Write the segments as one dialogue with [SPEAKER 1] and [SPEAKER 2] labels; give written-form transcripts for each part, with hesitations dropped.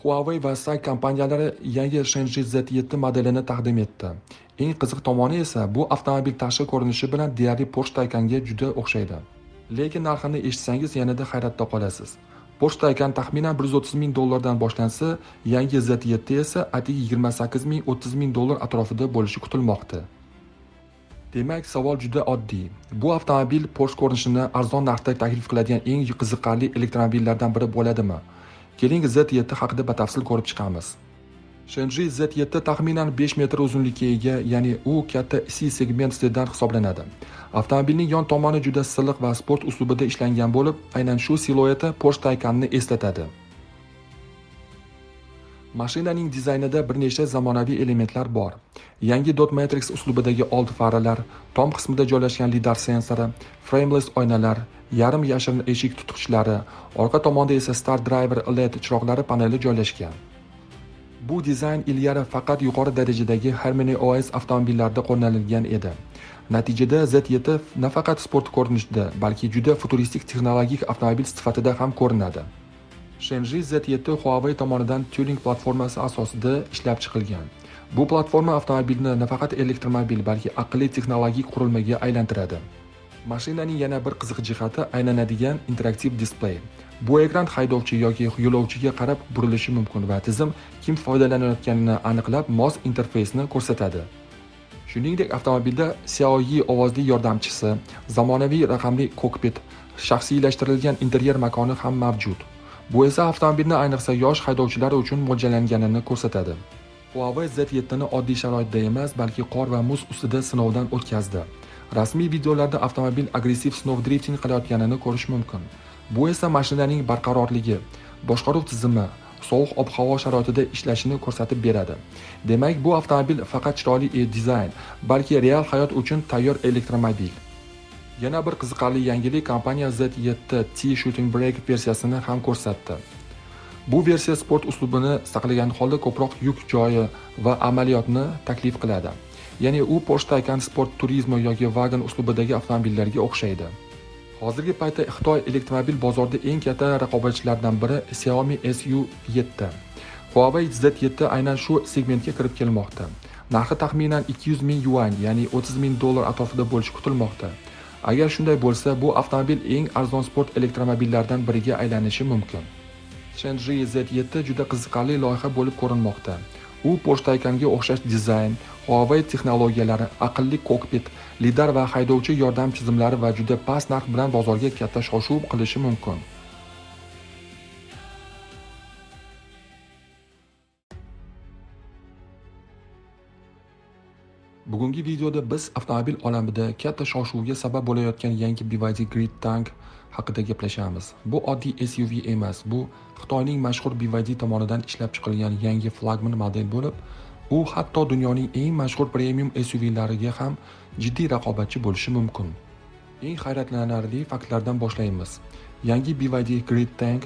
[SPEAKER 1] Huawei va SAIC kompaniyalari yangi Shenji Z7 modelini taqdim etdi. Eng qiziq tomoni esa bu avtomobil tashqi ko'rinishi bilan deyarli Porsche Taycanga juda o'xshaydi. Lekin narxini eshitsangiz yanada hayratda qolasiz. Porsche Taycan taxminan 130 ming dollardan boshlansa, yangi Z7 esa atigi 28 ming 30 ming dollar atrofida bo'lishi kutilmoqda. Demak, savol juda oddiy. Bu avtomobil Porsche ko'rinishini arzon narxda taklif qiladigan eng qiziqarli elektromobillardan biri bo'ladimi? Keling, Z7 haqida batafsil ko'rib chiqamiz. Shenji Z7 taxminan 5 metr uzunlikka ega, ya'ni u katta C segment sedan hisoblanadi. Avtomobilning yon tomoni juda silliq va sport uslubida ishlangan bo'lib, aynan shu silueti Porsche Taycanni eslatadi. Mashinaning dizaynida bir nechta zamonaviy elementlar bor. Yangi dot matrix uslubidagi old faralar, tom qismida joylashgan lidar sensori, frameless oynalar, yarim yashirin eshik tutqichlari, orqa tomonda esa Star Driver LED chiroqlari paneli joylashgan. Bu dizayn ilgari faqat yuqori darajadagi Harmony OS avtomobillarida qo'llanilgan edi. Natijada Z7 nafaqat sport ko'rinishida, balki juda futuristik texnologik avtomobil sifatida ham ko'rinadi. Shenji Z7 Huawei tomonidan Turing platformasi asosida ishlab chiqilgan. Bu platforma avtomobilni nafaqat elektromobil, balki aqlli texnologik qurilmaga aylantiradi. Mashinaning yana bir qiziq jihati aylanadigan interaktiv displey. Bu ekran haydovchi yoki yo'lovchiga qarab burilishi mumkin va tizim kim foydalanayotganini aniqlab, mos interfeysni ko'rsatadi. Shuningdek, avtomobilda Xiaoyi ovozli yordamchisi, zamonaviy raqamli kokpit, shaxsiylashtirilgan interyer makoni ham mavjud. Bu esa avtomobilni ayniqsa yosh haydovchilar uchun mo'ljallanganini ko'rsatadi. Huawei Z7 ni oddiy sharoitda emas, balki qor va muz ustida sinovdan o'tkazdi. Rasmiy videolarda avtomobil agressiv snow drifting qilayotganini ko'rish mumkin. Bu esa mashinaning barqarorligi, boshqaruv tizimi, sovuq ob-havo sharoitida ishlashini ko'rsatib beradi. Demak, bu avtomobil faqat chiroyli dizayn, balki real hayot uchun tayyor elektromobil. Yana bir qiziqarli yangilik: kompaniya Z7 T Shooting Brake versiyasini ham ko'rsatdi. Bu versiya sport uslubini saqlagan holda ko'proq yuk joyi va amaliyotni taklif qiladi. Ya'ni u Porsche Taycan Sport Turismo yoki Wagon uslubidagi avtomobillarga o'xshaydi. Hozirgi paytda Xitoy elektromobil bozorida eng katta raqobatchilardan biri Xiaomi SU7. Huawei Z7 aynan shu segmentga kirib kelmoqda. Narxi taxminan 200 ming yuan, ya'ni 30 ming dollar atrofida bo'lishi kutilmoqda. Agar shunday bo'lsa, bu avtomobil eng arzon sport elektromobillaridan biriga aylanishi mumkin. Shenji Z7 juda qiziqarli loyiha bo'lib ko'rinmoqda. U Porsche Taycanga o'xshash dizayn, Huawei texnologiyalari, aqlli kokpit, lidar va haydovchi yordam tizimlari va juda past narx bilan bozorga katta shov-shuv qilishi mumkin. Bugungi videoda biz avtomobil olamida katta shov-shuvga sabab bo'layotgan yangi BYD Great Tank haqida gaplashamiz. Bu oddiy SUV emas, bu Xitoyning mashhur BYD tomonidan ishlab chiqilgan yangi flagman model bo'lib, u hatto dunyoning eng mashhur premium SUVlariga ham jiddiy raqobatchi bo'lishi mumkin. Eng hayratlanarli faktlardan boshlaymiz. Yangi BYD Great Tank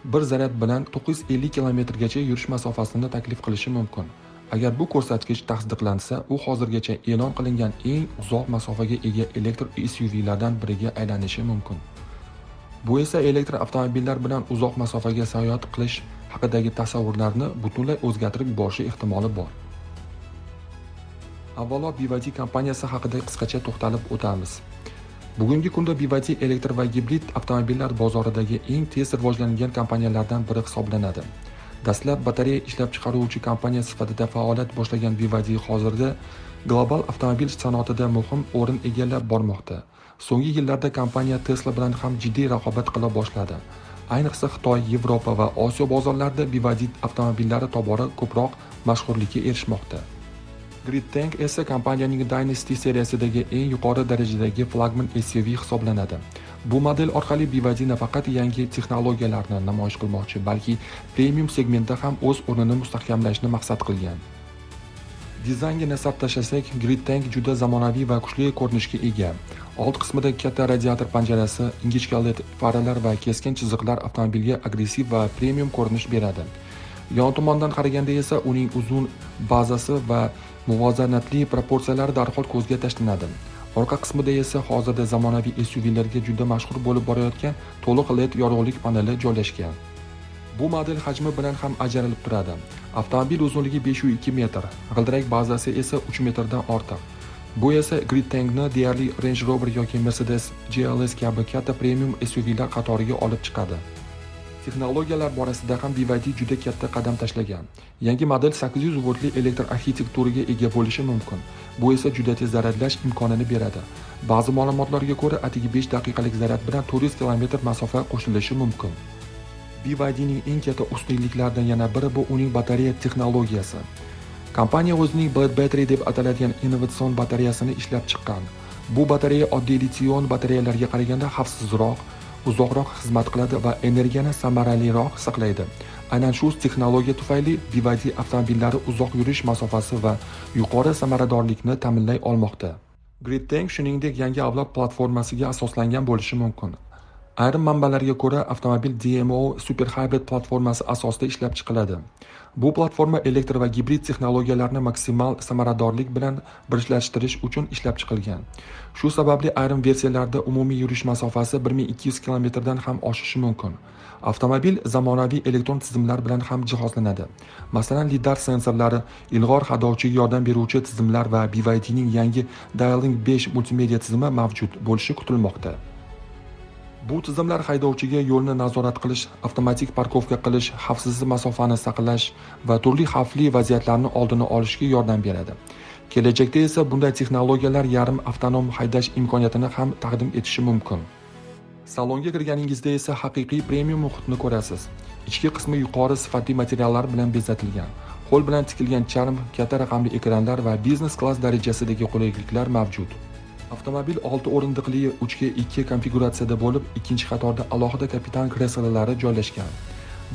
[SPEAKER 1] bir zaryad bilan 950 kilometrgacha yurish masofasini taklif qilishi mumkin. Agar bu ko'rsatkich tasdiqlansa, u hozirgacha e'lon qilingan eng uzoq masofaga ega elektr SUVlardan biriga aylanishi mumkin. Bu esa elektr avtomobillar bilan uzoq masofaga sayohat qilish haqidagi tasavvurlarni butunlay o'zgartirib yuborishi ehtimoli bor. Avvalo BYD kompaniyasi haqida qisqacha to'xtalib o'tamiz. Bugungi kunda BYD elektr va gibrid avtomobillar bozoridagi eng tez rivojlangan kompaniyalardan biri hisoblanadi. Dastlab batareya ishlab chiqaruvchi kompaniya sifatida faoliyat boshlagan BYD hozirda global avtomobil sanoatida muhim o'rin egallab bormoqda. So'nggi yillarda kompaniya Tesla bilan ham jiddiy raqobat qila boshladi. Ayniqsa Xitoy, Yevropa va Osiyo bozorlarida BYD avtomobillari tobora ko'proq mashhurlikka erishmoqda. Great Tank esa kompaniyaning Dynasty seriyasidagi eng yuqori darajadagi flagman SUV hisoblanadi. Bu model orqali BYD nafaqat yangi texnologiyalarni namoyish qilmoqchi, balki premium segmentda ham o'z o'rnini mustahkamlashni maqsad qilgan. Dizaynga nazar tashlasak, Great Tank juda zamonaviy va kuchli ko'rinishga ega. Old qismida katta radiator panjarasi, ingichka LED faralar va keskin chiziqlar avtomobilga agressiv va premium ko'rinish beradi. Yon tomondan qaraganda esa uning uzun bazasi va muvozanatli proporsiyalari darhol ko'zga tashlanadi. Orqa qismida esa hozirda zamonaviy SUVlarga juda mashhur bo'lib borayotgan to'liq LED yorug'lik paneli joylashgan. Bu model hajmi bilan ham ajralib turadi. Avtomobil uzunligi 5,2 metr, g'ildirak bazasi esa 3 metrdan ortiq. Bu esa Great Tangni deyarli Range Rover yoki Mercedes GLS kabi katta premium SUVlar qatoriga olib chiqadi. Texnologiyalar borasida ham BYD juda katta qadam tashlagan. Yangi model 800 voltli elektr arxitekturaga ega bo'lishi mumkin. Bu esa juda tez zaryadlash imkonini beradi. Ba'zi ma'lumotlarga ko'ra, atigi 5 daqiqalik zaryad bilan 400 km masofa qo'shilishi mumkin. BYDning eng katta ustunliklaridan yana biri bu uning batareya texnologiyasi. Kompaniya o'zining Blade Battery deb ataladigan innovatsion batareyasini ishlab chiqqan. Bu batareya oddiy litiy-ion batareyalarga qaraganda xavfsizroq, uzoqroq xizmat qiladi va energiyani samaraliroq saqlaydi. Aynan shu texnologiya tufayli BYD avtomobillari uzoq yurish masofasi va yuqori samaradorlikni ta'minlay olmoqda. Great Tang shuningdek yangi avlod platformasiga asoslangan bo'lishi mumkin. Ayrim manbalarga ko'ra, avtomobil DMO Super Hybrid platformasi asosida ishlab chiqiladi. Bu platforma elektr va gibrid texnologiyalarni maksimal samaradorlik bilan birlashtirish uchun ishlab chiqilgan. Shu sababli ayrim versiyalarda umumiy yurish masofasi 1200 kilometrdan ham oshishi mumkin. Avtomobil zamonaviy elektron tizimlar bilan ham jihozlanadi. Masalan, lidar sensorlari, ilg'or haydovchiga yordam beruvchi tizimlar va BYDning yangi Daylink 5 multimedia tizimi mavjud bo'lishi kutilmoqda. Bu tizimlar haydovchiga yo'lni nazorat qilish, avtomatik парковка qilish, xavfsiz masofani saqlash va turli xavfli vaziyatlarni oldini olishga yordam beradi. Kelajakda esa bunday texnologiyalar yarim avtonom haydash imkoniyatini ham taqdim etishi mumkin. Salonga kirganingizda esa haqiqiy premium muhitni ko'rasiz. Ichki qismi yuqori sifatli materiallar bilan bezatilgan. Qo'l bilan tikilgan charm, katta raqamli ekranlar va biznes klass darajasidagi qulayliklar mavjud. Avtomobil 6 o'rindiqli 3 ga 2 konfiguratsiyada bo'lib, ikkinchi qatorda alohida kapitan kreslolari joylashgan.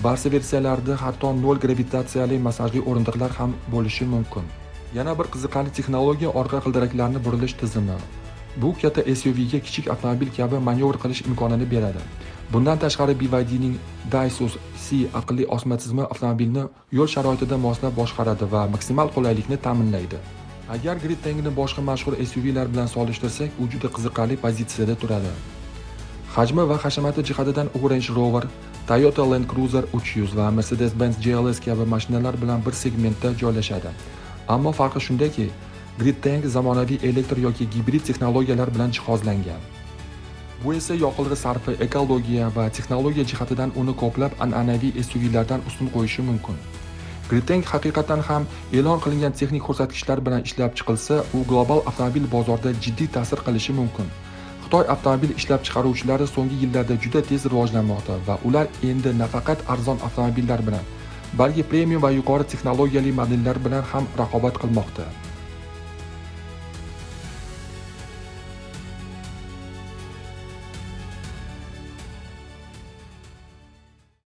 [SPEAKER 1] Ba'zi versiyalarda hatto nol gravitatsiyali massajli o'rindiqlar ham bo'lishi mumkin. Yana bir qiziqarli texnologiya orqa g'ildiraklarni burilish tizimi. Bu katta SUVga kichik avtomobil kabi manyovr qilish imkonini beradi. Bundan tashqari, BYDning DiSus C aqlli osma tizimi avtomobilni yo'l sharoitida moslab boshqaradi va maksimal qulaylikni ta'minlaydi. Agar Great Tangni boshqa mashhur SUVlar bilan solishtirsak, u juda qiziqarli pozitsiyada turadi. Hajmi va hashamati jihatidan u Range Rover, Toyota Land Cruiser 300 va Mercedes-Benz GLS kabi mashinalar bilan bir segmentda joylashadi. Ammo farqi shundaki, Great Tang zamonaviy elektr yoki gibrid texnologiyalar bilan jihozlangan. Bu esa yoqilg'i sarfi, ekologiya va texnologiya jihatidan uni ko'plab an'anaviy SUVlardan ustun qo'yishi mumkin. Great Tang haqiqatan ham e'lon qilingan texnik ko'rsatkichlar bilan ishlab chiqilsa, u global avtomobil bozorida jiddiy ta'sir qilishi mumkin. Xitoy avtomobil ishlab chiqaruvchilari so'nggi yillarda juda tez rivojlanmoqda va ular endi nafaqat arzon avtomobillar bilan, balki premium va yuqori texnologiyali modellar bilan ham raqobat qilmoqda.